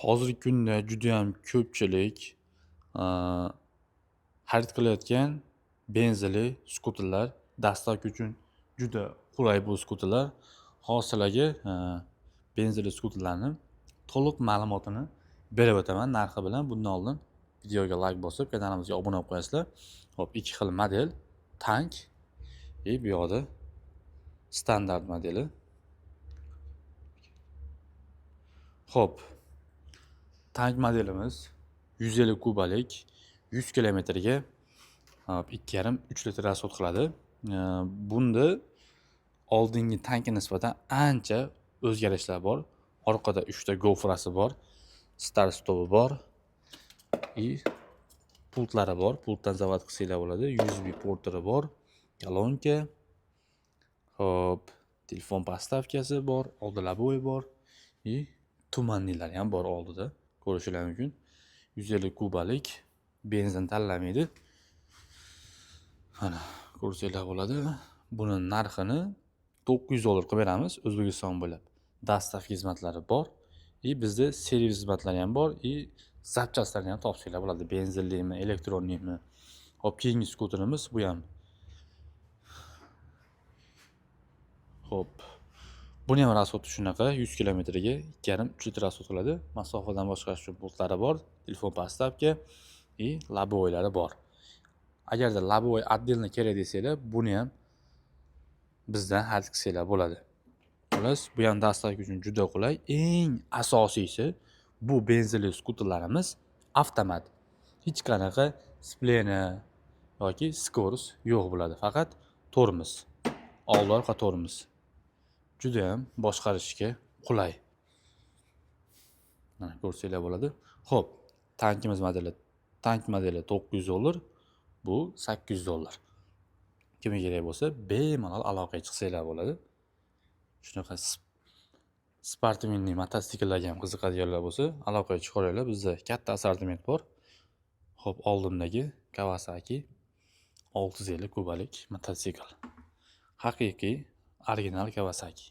Hozirgi kunda judayam ko'pchilik xarid qilayotgan benzinli skuterlar доставка uchun juda qulay bu skuterlar. Hozir sizlarga benzinli skuterlarni to'liq ma'lumotini berib o'taman narxi bilan. Bundan oldin videoga layk bosib, kanalimizga obuna bo'lib qo'yasizlar. Xo'p, ikki xil model, tank и bu yoqda standart modeli. Xo'p, tank modelimiz 150 kubalik, 100 kilometrga 2,5-3 litr rasxod qiladi. Bunda oldingi tankka nisbatan ancha o'zgarishlar bor. Orqada 3 ta gofrasi bor, start stopi bor и pultlari bor. Pultdan zavod qilsanglar bo'ladi. USB porteri bor, kolonka. Xo'p, telefon podstavkasi bor, oldi лобовой bor и tumanliylari ham bor oldida. Ko'rishinglar mumkin. 150 kubalik, benzin tanlamaydi. Mana ko'rsanglar bo'ladi. Buni narxini $900 qilib beramiz O'zbekiston bo'ylab. Доставка xizmatlari bor и bizda servis xizmatlari ham bor и zapchastlarni ham topsanglar bo'ladi. Benzinlimi, elektronlimi. Hop, keyingi skuterimiz bu ham. Xo'p, buni ham rasxodi shunaqa 100 kilometrga 2,5-3 litr rasxod qiladi. Masofadan boshqarish uchun pultlari bor, telefon podstavka и лобовойлari bor. Agarda лобовой отдельно kerak desanglar, buni ham bizdan xarid qilsanglar bo'ladi. Xullas, bu ham доставка uchun juda qulay. Eng asosiysi, bu benzinli skuterlarimiz avtomat. Hech qanaqa splena yoki скорость yo'q bo'ladi. Faqat tormoz. Oldi orqa tormoz. Juda ham boshqarishga qulay. Mana ko'rsanglar bo'ladi. Xo'p, tankimiz modeli, tank modeli $900, bu $800. Kimga kerak bo'lsa, bemalol aloqaga chiqsanglar bo'ladi. Shunaqa спортивный mototsikllarga ham qiziqadiganlar bo'lsa, aloqaga chiqaringlar. Bizda katta assortiment bor. Xo'p, oldimdagi Kawasaki 650 kubalik mototsikl. Haqiqiy original Kawasaki.